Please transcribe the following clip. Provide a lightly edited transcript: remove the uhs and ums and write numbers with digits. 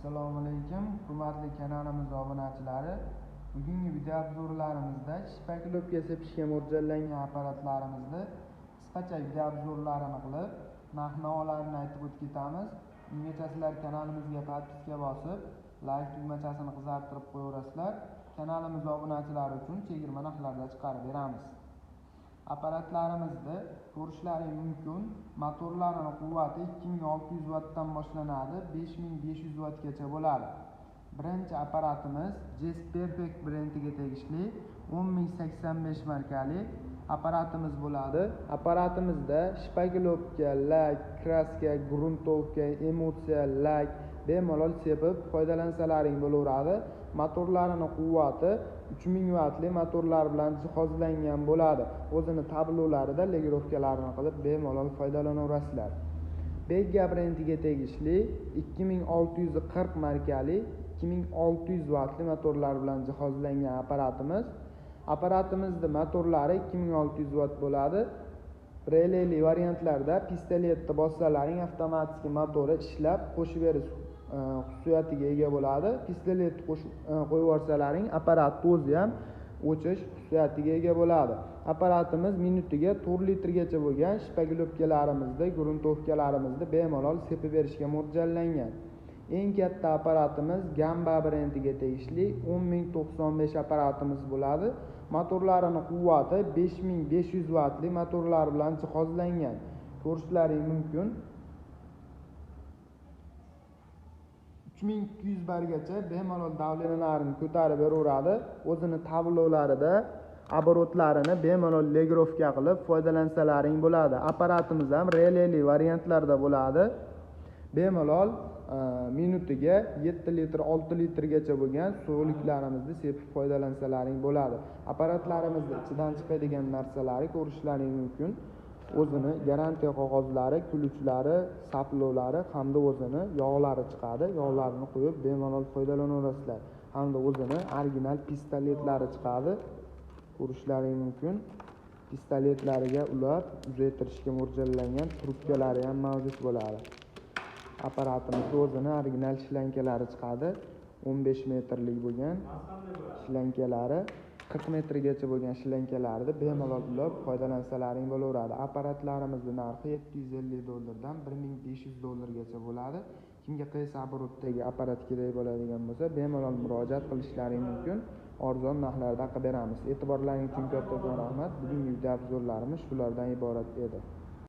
Assalomu alaykum, hurmatli kanalimiz obunachilari. Bugungi video obzorlarimizda shpaklovka sepishga mo'ljallangan apparatlarimizni qisqacha video obzorlarini qilib, narx-navolarini aytib o'tib ketamiz. Ungacha sizlar kanalimizga podpiska bosib, like tugmachasini qizartirib qo'yaverasizlar. Kanalimiz obunachilari uchun chegirma narxlarda chiqarib beramiz. Apparatlarimizni ko'rishlaring mumkin. Motorlarining quvvati 2600 vattdan boshlanadi, 5500 vattgacha bo'ladi. Birinchi apparatimiz Jess Perfect brendiga tegishli 10085 markali apparatimiz bo'ladi. Apparatimizda shpaklovka, lak, kraska, gruntovka, emotsiya, lak bemalol sepib foydalansalaring bo'laveradi. Motorlarining quvvati 3000 vattli motorlar bilan jihozlangan bo'ladi. O'zini tablolarida legirovkalarini qilib bemalol foydalanaverasizlar. Begga brendiga tegishli 2640 markali 2600 vattli motorlar bilan jihozlangan apparatimiz. Apparatimizning motorlari 2600 vatt bo'ladi. Releli variantlarda pistoletni bossalaring avtomatik motori ishlab qo'shib berish xususiyatiga ega bo'ladi. Pistoletni qo'shib qo'yib yuborsalaring apparat o'zi ham o'chish xususiyatiga ega bo'ladi. Apparatimiz minutiga 4 litrgacha bo'lgan shpaklovkalarimizni, gruntovkalarimizni bemalol sepib berishga mo'ljallangan. Eng katta apparatimiz Gamba brendiga tegishli 10095 apparatimiz bo'ladi. Motorlarining quvvati 5500 vattli motorlar bilan jihozlangan. Ko'rishlaring mumkin. 3200 bargacha bemalol davlenalarini ko'tarib beraveradi. O'zini tablolarida oborotlarini bemalol legirovka qilib foydalansalaring bo'ladi. Apparatimiz ham releli variantlarda bo'ladi. Bemalol minutiga 7 litr, 6 litrgacha bo'lgan suvliklarimizni sepib foydalansalaring bo'ladi. Apparatlarimizni ichidan chiqadigan narsalari ko'rishlaring mumkin. O'zini garantiya qog'ozlari, kuluchlari, saplovlari hamda o'zini yog'lari chiqadi. Yog'larini qo'yib bemalol foydalanaverasizlar. Hamda o'zini original pistoletlari chiqadi. Ko'rishlaring mumkin. Pistoletlariga ulab uzaytirishga mo'ljallangan trubkalari ham mavjud bo'ladi. Apparatimiz o'zini original shlankalari chiqadi. 15 metrlik bo'lgan shlankalari, 40 metrgacha bo'lgan shlankalarni bemalol ulab foydalansalaring bo'laveradi. Apparatlarimizning narxi $750 dan $1500 gacha bo'ladi. Kimga qaysi oborotdagi apparat kerak bo'ladigan bo'lsa, bemalol murojaat qilishlaring mumkin. Arzon narxlarda qilib beramiz. E'tiborlaring uchun kattakon rahmat. Bugungi video obzorlarimiz shulardan iborat edi.